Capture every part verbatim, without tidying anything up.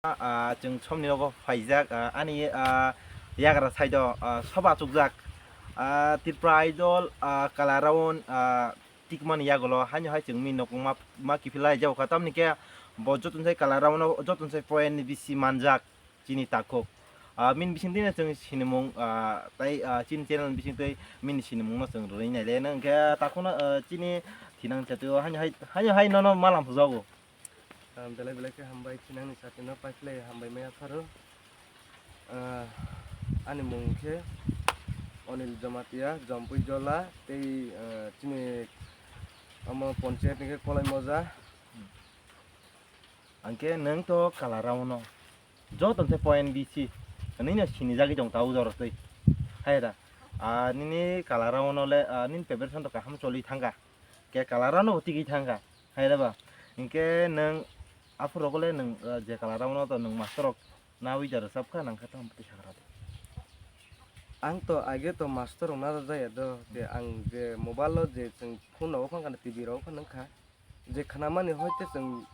Ah, chwng somni rogo phaijak, ah, ani, ah, yagra side o, ah, soba chukjak, ah, Tripura Idol, ah, Kala Round, ah, tikmani yagulo haino hai chwng bini nok ma, ma kiphilai jao kha, tamni khe bo joto sai Kala Round o joto sai point bisi manjak chini takhuk. Ah, bini bising twi no chwng sinimung, ah, tai, ah, chini channel bising twi bini sinimung no chwng rwui naile. Nang khe takhuk no, ah, chini thinang chatwi o haino hai, haino hai nono malam pujago. Ah, belai belai khe hambai, thinangni chatwino paiphlai hambai maya pharo. Ah, ani mung khe Onil Jamatia, Jompui Jola, tei, ah, chini omo ponchayat ni khe Kolai Moja. Hwnkhe nwng to Kala Round no joto se point bisi nini no sinijagwi tong ta o jora twi. Hai da, ah, nini Kala Round no le, ah, nini preparation to kaham choli thangkha. Khe Kala Round no bo tigwi thangkha, hai da ba? Hinkhe nwng aphuru rogo le nwng, ah, je Kala Round no to nwng master rok nawi da rwchapkha, nang khe tamo twi sakha rw di. Ang to age to master rok na rwjaya do, je ang je mobile o je chwng phone rogo phang kha, T V rogo phang nang kha. Je khnamani hoite chwng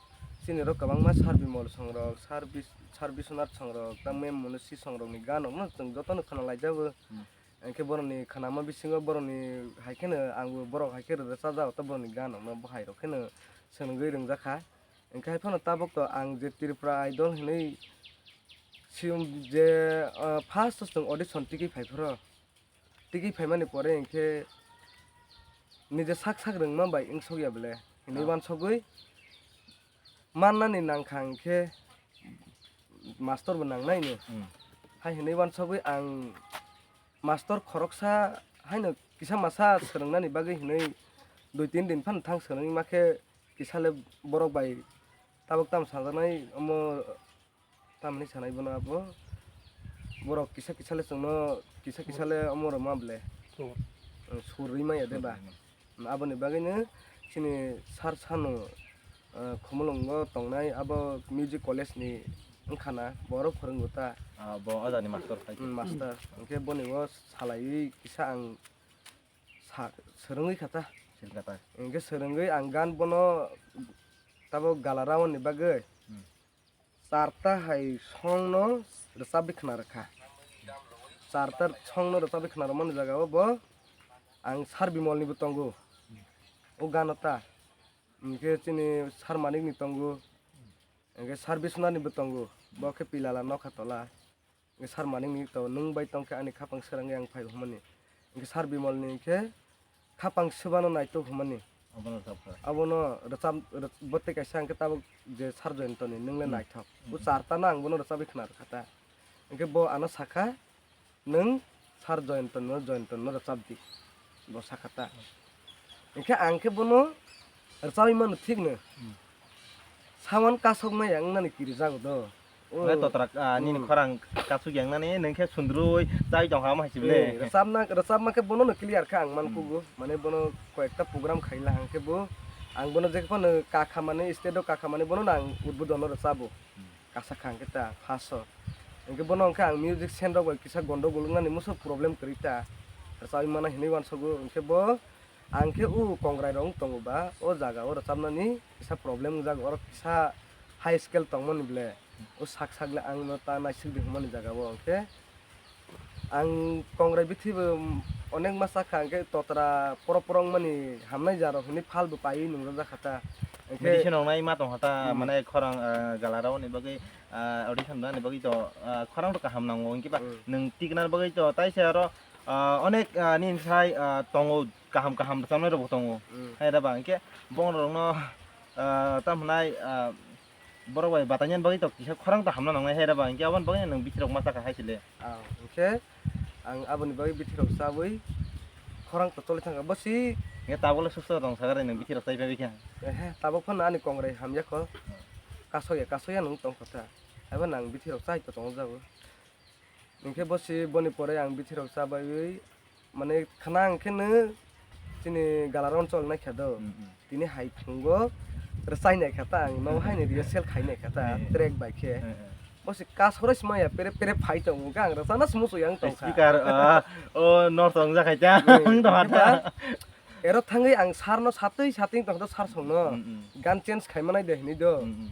chini rok kwbangma Sir Bimal songrok, Sir Bis-, Sir Biswanath songrok, ta Mem Monosi songrokni gan rokno chwng jotono khna laijago. Hmm. Hinkhe borokni khnama bisingo borokni hai kheno angbo borok hai khe rwchapjak, ta borokni gan rokno bo hai rok kheno swnamwi rwngjakha. Hinkhe hai phano tabuk to ang je Tripura Idol hinwi siyung je, ah, first o chwng audition tiki phai phuru. Tiki phaimani pore hinkhe nije sak sak rwngma bai wngsokya bele hinwi, ah, wansogwi mannani nangkha hinkhe master bo nangnai ni. Hmm. Hai hinwi wansogwi ang master khoroksa haino kisa masa swrwngnani bagwi hinwi dui tin din phano thang swrwngma khe kisa le borok bai tabuk tamo sajaknai omo. Tamni sanai bono abo. Borok kisa kisa le chwngno kisa kisa le omo rwma ble. Sur. Ang sur rwi maya de ba. Sur rwi maya. Aboni bagwino chini sir sano, ah, Khumulwngo tongnai abo music college ni wngkha na, borok phwrwngo ta. Ah, bo ojani master khai. Mm, master. Hwnkhe boni o salaiwi kisa ang sa-, swrwngwi kha ta. Swrwngkha ta. Hwnkhe swrwngwi ang gan bono tabo Gala Round ni bagwi. Hmm. Charta hai songno rwchapwi khna rwkha. Charta songno rwchapwi khna rwmani jagao bo ang Sir Bimalnibo tongo. O gano ta. Hinkhe chini Sir Manikni tongo. Hinkhe Sir Biswanathnibo tongo. Bo khe Pilala nokha tola. Sir Manikni to nwng bai tongkhe ani khapang swrangwi ang phai hwnmani. Hinkhe Sir Bimalni hinkhe khapang swbano naitok hwnmani. Abono rwchapkha. Abono rwchap, rwch-, bwtwi kaisa hinkhe tabuk je Sir Joyantoni nwng le, hmm, naithok. O, hmm, charta no ang bono rwchapwi khna rwkha ta. Hinkhe bo ano sakha, "Nwng Sir Joyantoni no, Joyantoni no rwchapdi." Bo sakha ta. Hinkhe ang khe bono rwchapwi mano thik no. Hmm. Sawan kasokma yang nani kirijago do. O. Nai totrak, ah, nini, hmm, khorang kasuk yang nani, nwng khe sundrui chai tong ha ma hai si bile. Eh, rwchapna, rwchapma khe bono no clear kha ang, hmm, mankugo. Mane bono koyekta program khaila ang khe bo, ang bono je phano kakha mani, stage o kakha mani bono no ang udbodon no rwchabo. Hmm. Kasa kha hwnkhe ta, first o. Hwnkhe bono hwnkhe ang music scene rok bai kisa gondogol wngnani musu problem kwrwi ta. Rwchapwi mana hinwi uansogo, hwnkhe bo, ang khe o Kongrai rok wng tongo ba, o jaga o rwchapnani kisa problem wngjak, oro kisa high scale tongmani ble. O sak sak le ang no ta naisik di hwnmani jaga o, hwnkhe ang Kongrai bithi bo onek ma sakha, hwnkhe totra poro poro wngmani hamnai ja rok hinwi phal bo paiwi nungjak kha ta. Hwnkhe medicine rok nai ma tong kha ta, hmm, mane khorang, ah, gala rok ni bagwi, ah, audition rwna ni bagwi to, ah, khorang to kaham nango, hwnkhe ba, hmm, nwng tikna bagwi to taisa aro, ah, onek, ah, nini sai, ah, tongo, kaham kaham rwchapnai rok bo tongo. Hmm. Hai da ba, hwnkhe bong rok no, ah, tamo hwnai, ah, borok bai batainani bagwi to kisa khorang to hamna nangnai hai rw ba, hinkhe aboni bagwi nwng bithi rok ma sakha hai se le. Ah, hinkhe ang aboni bagwi bithi rok chawi khorang to choli thangkha bosi. Hinkhe tabuk le susto tong sakha re nwng bithi rok chai pai kha. Ehe, tabuk phano ani Kongrai hamya kho. Hmm. Kasoya, kasoya nwng tong kho ta. Abo nang bithi rok chai to tong jago. Hinkhe bosi boni pore ang bithi rok chabaiwi, mane khna ang khe no chini gala rok chol nai kha do. Mm, mm. Tini hai thungo rwchai nai kha ta ang, no hai ni rehearsal khai nai kha ta, eh, track bai khe. Eh, eh. Bosi kasoroi sima ya pere pere phai tongo, hwnkhe ang rwchana se muchung yang tong kha. Speaker, ah, o nor tong jak hai ta, eh, ang tong khe ta. Ba, ero thangwi ang sir no satwi satwi tong kha do, sir song no. Mm, mm. Gan change khai manai de hinwi do. Mm, mm.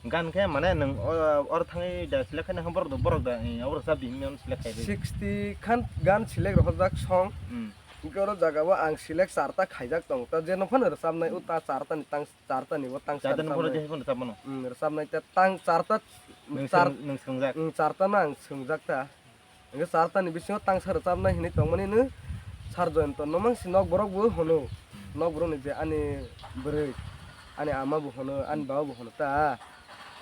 Gan khe mane nwng o, oro thangwi da select khaina khe borok da, borok da, eh, abo rwchap di hinwi select khai bai. Sixty khan gan select rohorjak song. Hmm. Hwnkhe oro jaga o ang select charta khaijak tong. Ta je nokphano rwchapnai o ta charta ni tang, charta ni bo tang Charta ni sa borok rwchapnai. Je hai phano rwchap mano. Hmm, rwchapnai ta tang charta Nwng char-, swng-, nwng swngjak. Hmm, charta no ang swngjak ta. Hwnkhe charta ni bisingo tangsa rwchapnai hinwi tongmani no Sir Joyonto no mangsi nok borok bo hwno. Nok borok ni je ani bwrwi, ani ama bo hwno, ani baba bo hwno ta.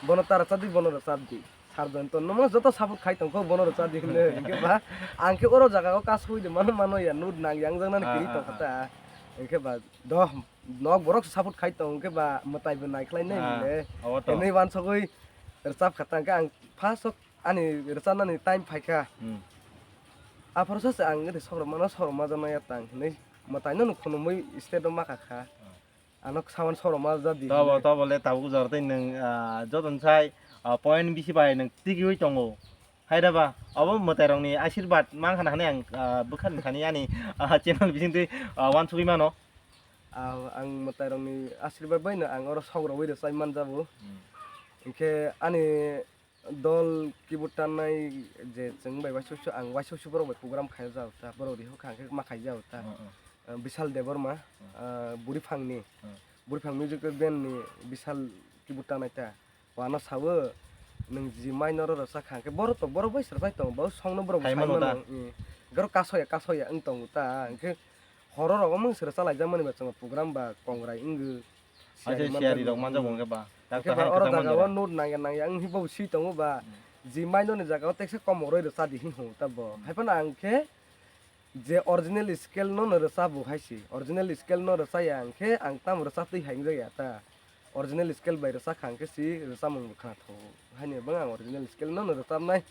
Bono ta rwchap di, bono rwchap di. Sir Joyonto no mangsi joto support khai tongkho, bono rwchap di hinwi. Hwnkhe ba ang khe oro jaga o kasui de mano mano ya, nut nang yang jang nani Ah, kiri ah, tongkha ah. Ta. Hwnkhe ba doh nok borok support khai tong hwnkhe ba mwtai bo naikhlai nai Ah, bile. Obo to. Hinwi wansugwi rwchap kha ta hwnkhe ang first o ani rwchapnani time phaikha. Hmm. Aphuru sache ang ri sokrokmano sokrokma jana ya tang hinwi mwtaino no khunumwi stage o makha kha. Hmm. Ano sawan sokrokma jadi Tobo, hinwi. Tobo le tabuk jor tei nwng, ah, joto ni sai, ah, point bisi bai nwng tikiwi tongo. Hai da ba, obo mwtairokni asirwad mankha na hinwi ang, ah, bwkha ni thani ani, ah, channel bisingtwi, ah, wansugwi mano. Ah, ang mwtairokni asirwad baino ang oro sokrogwi rwchai manjago. Hmm. Hinkhe ani dol keyboard tannai je chwng bai waisa waisa, ang waisa waisa borok bai program khaijak ta, borok rihor kha hwnkhe ma khaijak ta. Oh, oh. Ah, Bishal Debbarma, Oh. Ah, Buriphang ni, Oh. Buriphang music band ni Bishal keyboard tannai ta. Wano sawo, nwng ji minor o rwchak kha hwnkhe borok to, borok bai se rwchai tongo, bo song no borok bo Khai sai mano mano, da. Hmm. Garo kasoya, kasoya wng tongo ta, hwnkhe horo rogo mung se rwchalaijak mani ba chwng program ba kongrai wngwi. Aise siyari rok manjago hwnkhe ba. Hwnkhe ba oro jaga o note nangya nangya wng hwnba bo si tongo ba. Hmm. Ji minor ni jaga o teksa komoroi rwchadi hwnwi hwngo ta bo. Hmm. Haiphano ang khe je original scale no no rwchabo hai se. Original scale no rwchaya hwnkhe ang tamo rwchabtwi hai wngjakya ta. Original scale bai rwchakha hwnkhe si rwchapmung bo khwnathok. Haini bo ang original scale no no rwchapnai.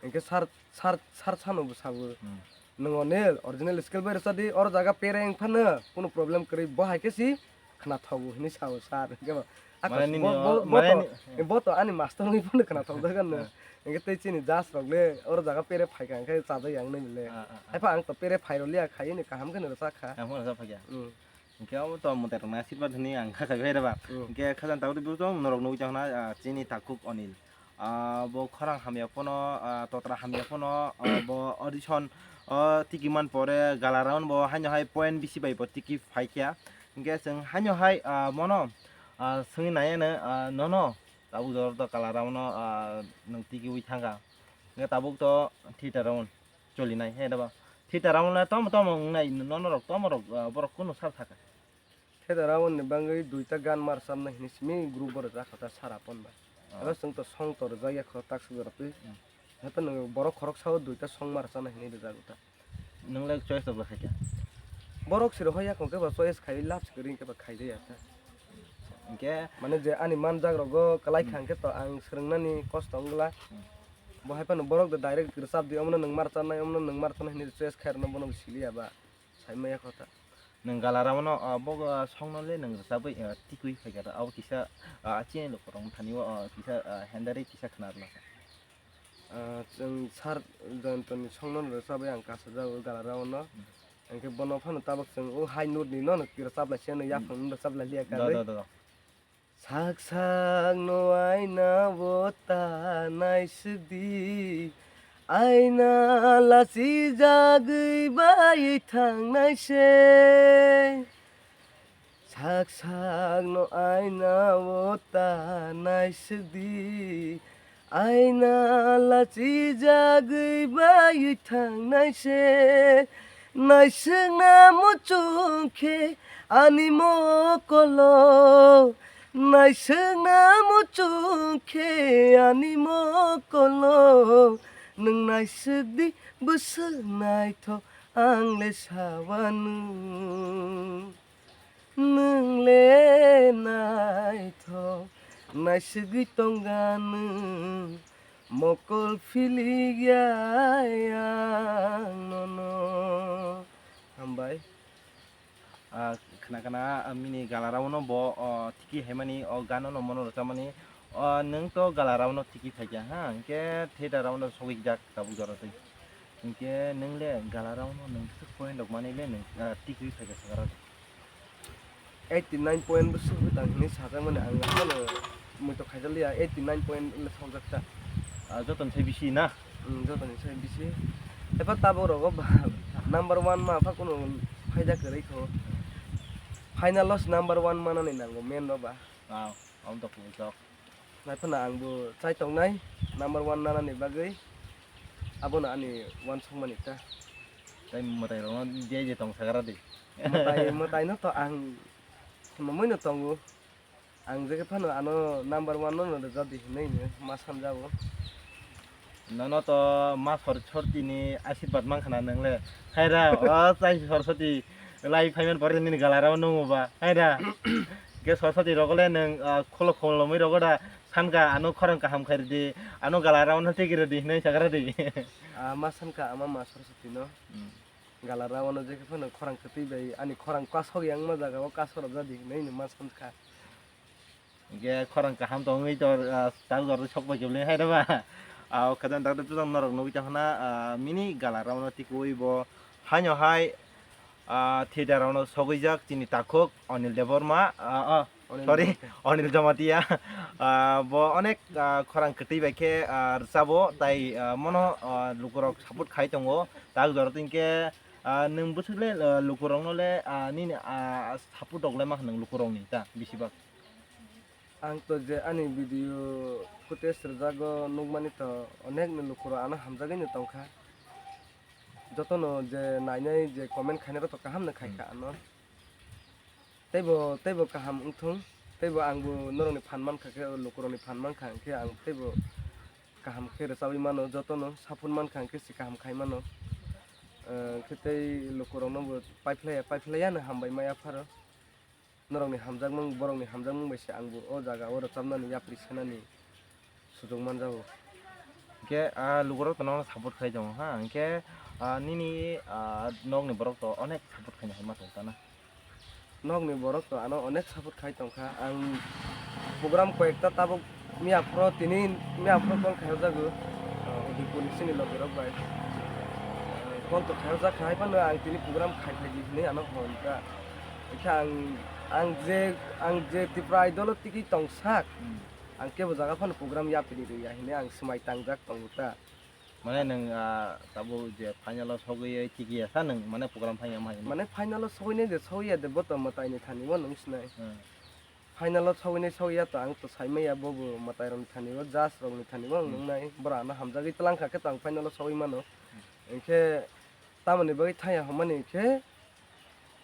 Hwnkhe sir, sir, sir sano bo sabo. Hmm. Nwng Onil, original scale bai rwchadi, oro jaga pere wng phano kuno problem kwrwi, bo hai khe si khwnathok hinwi sao sir. Hwnkhe bo, Mane nini bo, o, bo, mane bo to, ni- bo to ani master wngwi phano khwnathok jaga no. Hmm. Hwnkhe tei chini judge rok le oro jaga pere phaikha hwnkhe chajak yang nai le. Ah, ah, ah. Haiphano ang to pere phairwliya khai ni kaham khe no rwchak kha. Kaham khe no rwchak phaiya. Hmm. Hwnkhe obo to mwtai rokni asirwad hinwi ang kha khai rw ba. Hmm. Hwnkhe khajang tabuk twi bwswk norok nugwi tongkha, ah, chini takhuk Onil. Ah, bo khorang hamya phano, ah, totra hamya phano, ah, bo audition, oh, tiki man pore gala round bo haino hai point bisi bai bo tiki phaikha. Hwnkhe chwng haino hai, ah, bono, ah, swngwi naiya no, ah, nono tabuk jora to gala round no, ah, nwng tiki wi thangkha. Hwnkhe tabuk to theater round. Cholinai, he da ba. Theater round le tomo tomo wngnai, nono rok tomo rok, ah, borok kunu sar thaka. Theater round ni bangwi duita gan mar chamna hinwi simi group bo rwjak kha ta sara pon ba. Ah. Abo chwng to song to rwjak ya kho tak suk rwtwi. Hmm. Hato nwng borok khorok sao duita song mar chana hinwi rwjak ta. Nwng le choice rok le khai kha? Borok siro hoi ya kho khe ba choice khai love screen khe ba khai de ya ta. Hwnkhe mane je ani manjak rogo kalai Hmm. kha hwnkhe to ang swrwngnani kosto wngla. Hmm. Bo hai phano borok de direct rwchap di, omono nwng mar chanai, omono nwng mar chanai hinwi choice khai rwna bono bo siliya ba. Sai maya kho ta. Nwng gala rao no, ah, bo, ah, song no le nwng rwchabwi, ah, tikwi phai kha ta. Abo kisa, ah, chini lukurok thani o, ah, kisa, ah, hendarwi kisa khna rwna kha. Ah, chwng sir Joyonto ni song no rwchabwi ang kasajago gala rao no. Hmm. Hwnkhe bono phano tabuk chwng o hai note ni no rwchap lai se no, Hmm. yaphang no rwchap lai liya Da, karwi. Da, da, da. Sak sak no aina o ta naisik di, aina lachijagwi bai thangnai se. Sak sak no aina o ta naisik di, aina lachijagwi bai thangnai se. Naisik na muchung khe ani mokolo, naisik na muchung khe ani mokolo, nwng naisik di bwswk naithok ang le sawanu. Nwng le naithok naisigwi tongga nwng, mokol philikya ang nono. Hambai. Ah, khna khna, ah, mini gala rao no bo, oh, tiki haimani, oh, gano no mono rwchapmani, oh, nwng to gala rao no tiki phaikha, ha, hwnkhe theater rao no sogwi jak tabuk jora twi. Hwnkhe nwng le gala rao no nwng kisa point rok mani le nwng, ah, tikwi phaikha saka rok. Eighty nine point bwswk tang hinwi sajakmani ang phano Mui to khaijak liya, eighty nine point le sokjak ta. Ah, joto ni sai bisi na? Hmm, joto ni sai bisi. Eba tabuk rogo ba, number one ma pha kuno phaida kwrwi kho. Final o se number one manani nango main no ba. Ah, ang to kung sok. Nai phano ang bo chai tongnai number one nanani bagwi. Abono ani uansukmani ta. Tai mwtai rokno je je tong sagra di. Mwtai, mwtai no to ang mamui no tongo. Ang je phano ano number one no no rwjak di hinwi no ma sanjago. Nono to ma sor-, sorti ni asirbat mankha na nwngle. Haira, o chai soroswti lai phaiman pore nini galarao nungo ba. Haira. Ke soroswti rogole nwng, ah, kholo kholomwi rogoda sanka ano khorang kaham khairidi, ano galarao no tigi ridi hinwi sagra di. Ah, ma sanka ama ma soroswti no. Hmm. Galarao no je phano khorang kwtwi bai ani khorang kasok yang ma jaga o kasok rwjak di hinwi no ma sankha. Hingke khorang kaham tongwi tor, ah, tak jor sok bai kebeleng hai reba. Ah, o khajang tak tak norok nugwi tongkha na, ah, mini gala rok no tikuwi bo haino hai, ah, theater rok no sogwi jak chini takhuk Anil Debbarma, ah, oh, Anil sorry, Jamatia. Anil Jamatia. Ah, bo onek, ah, khorang kwtwi bai khe, ah, rwchabo tai, ah, mono, ah, lukurok support khai tongo. Tak jor hingke, ah, nwng bwswk le, ah, lukurok no le, ah, nini, ah, support rok le ma nwng lukurok ni ta bisi bak. Ang to je ani video footage rwjago nukmani to onek ni lukurok ano hamjagwi no tongkha. Jotono je nainai je comment khainai rok to kaham no khaikha ano. Teibo, teibo kaham wngthung, teibo ang bo norok ni phan mankha khe, lukurok ni phan mankha hwnkhe ang teibo kaham khe rwchabwi mano, jotono support mankha hwnkhe se kaham khai mano. Eh, khe tei lukurok no bo paiphlaiya, paiphlaiya no hambai maya pharo. Norokni hamjakmung, borokni hamjakmung bai se ang bo o jaga o rwchapnani yapri sanani sujuk manjago. Hingke, ah, lukurok to nono support khai tongo ha, hingke, ah, nini, ah, nokni borok to onek support khaina hai ma tong tana. Nokni borok to ano onek support khai tongkha. Ang program koyekta tabuk miya phoro tini miya phoro call khai jago. Ah, Udipur ni sini logi rok bai. Ah, call to khai jak khai phano ang tini program khai khai di hinwi ano hon kha. Khe ang, ang je, ang je Tripura Idol o tiki tongsak, hmm, ang kebo jaga phano program yapri rwya hinwi ang swmai tangjak tongo ta. Mane nwng, ah, tabuk je final o sogwi tikiya sa nwng mane program phaiya ma hinwi? Mane final o sogwi nai de sogya de bo to mwtai ni thani o nwng sinai. Hmm. Final o sogwi nai sogya to ang to sai maya bo bo mwtai rok ni thani o judge rok ni thani o ang, hmm, nung nai. Bora ano hamjagwi twlang kha khe to ang final o sogwi mano. Hmm. Hingkhe tamoni bagwi thaya hwnmani khe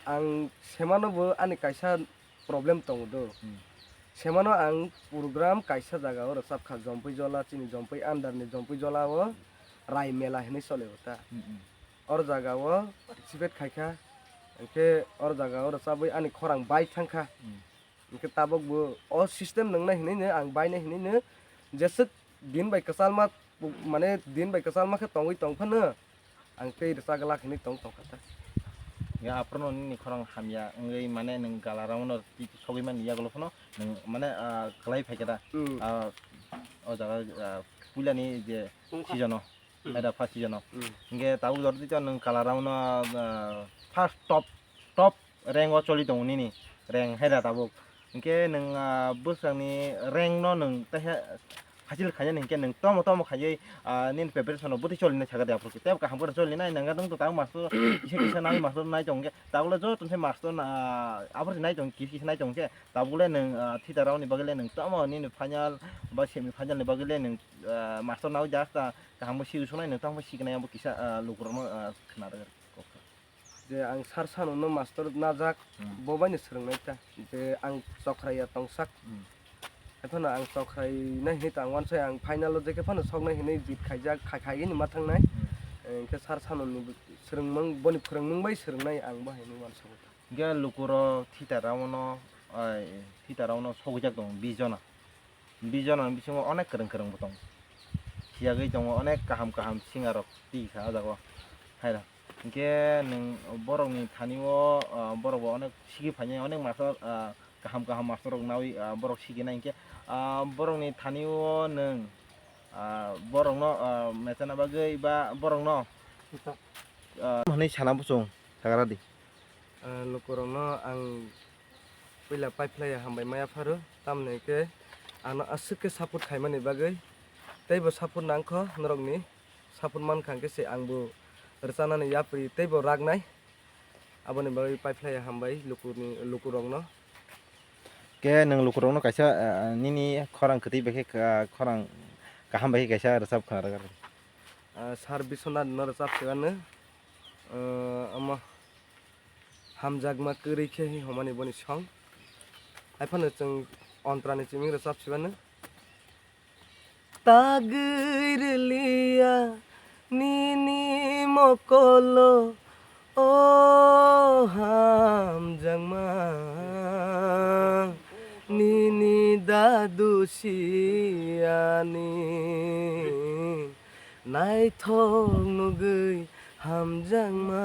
ang semano bo ani kaisa problem tongo do. Hmm. Semano ang program kaisa jaga o rwchap kha, Jompui Jola, chini Jompui under ni Jompui Jola o Rai Mela hinwi chole o ta. Hmm, hmm. Or jaga o participate khai kha, hingkhe or jaga o rwchabwi ani khorang bai thang kha. Hmm. Hingkhe tabuk bo o system nwngnai hinwi no ang bainai hinwi no jeswk din bai kwchalma, mane din bai kwchalma khe tongwi tong phano ang tei rwchak glak hinwi tong tong kha ta. Ya, aphuru no nini khorang hamya wngwi mane nwng gala rok no twi sogwi mani yagulo phano nwng mane, ah, kwlai phai khe da. Hmm. Ah, o jaga, ah, puila ni je, wngkha, season o. Hmm. Haida first season o. Hmm. Hingke tabuk jor twi nwng gala rok no, ah, first top, top rank o choli tongo nini rank haida tabuk. Hingke nwng, ah, bwswk ni rank no nwng teha hasil khainani hingke nwng tomo tomo khaiwi, ah, nini preparation no bwtwi choli nai sakha de aphuru khe. Tei kaham khe choli nai nangya nwng to tabuk master kisa kisa nai master nai tong khe tabuk le joto se master na, ah, aphuru se nai tong kisa kisa nai tong khe tabuk le nwng, ah, theater rok ni bagwi le nwng tomo nini final ba semi final ni bagwi le nwng, ah, master nai jak ta kaham bo sigi sunai nwng tamo signai abo kisa, ah, lukurokno, ah, khna rwgwi kok kha. Je ang sar sano no master najak, hmm, bo bai no swrwngnai ta. Je ang chokrai ya tongsak. Hmm. Ephano ang chokrai nai hinwi tang wansai ang final o je khe phano soknai hinwi jit khaijak, khai khai ni ma thangnai. Hmm. Hingkhe sar sano ni swrwngmung, boni phwrwngmung bai swrwngnai ang bo hinwi wansukgo ta. Hingke lukurok theater rok no, ai, theater rok no sogwijak tongo bish jona. Bish jona ni bisingo onek kwrwng kwrwng bo tongo. Siyagwi tongo onek kaham kaham singer rok twi kha o jaga o. Haira. Hingke nwng borok ni thani o, ah, borok bo onek sigi phainai, onek master, ah, kaham kaham master rok nawi, ah, borok siginai hingke, ah, borok ni thani o nwng, ah, borok no, ah, mechana bagwi ba borok no, ah, hwnwi sana bwswng sagra di. Ah, lukurokno ang puila paiphlaiya hambai maya pharo, tamni hwnkhe Ano aswk khe support khaimani bagwi, teibo support nangkho norokni, support mankha hwnkhe se angbo rwchanani yapri teibo raknai, aboni bagwi paiphlaiya hambai lukuni, lukurokno. Ke nwng lukurokno kaisa, ah, nini khorang kwtwi bai khe, ah, khorang kaham bai khe kaisa rwchap khna rwkha. Ah, Sir Biswanath no rwchap swkano, ah, omo hamjakma kwrwi khe hwnmani boni song. Haiphano chwng Ontrani chiming rwchap swkano. Tagwi rwliya nini mokolo, o hamjakma, nini dadu siyani naithok nugwi hamjakma.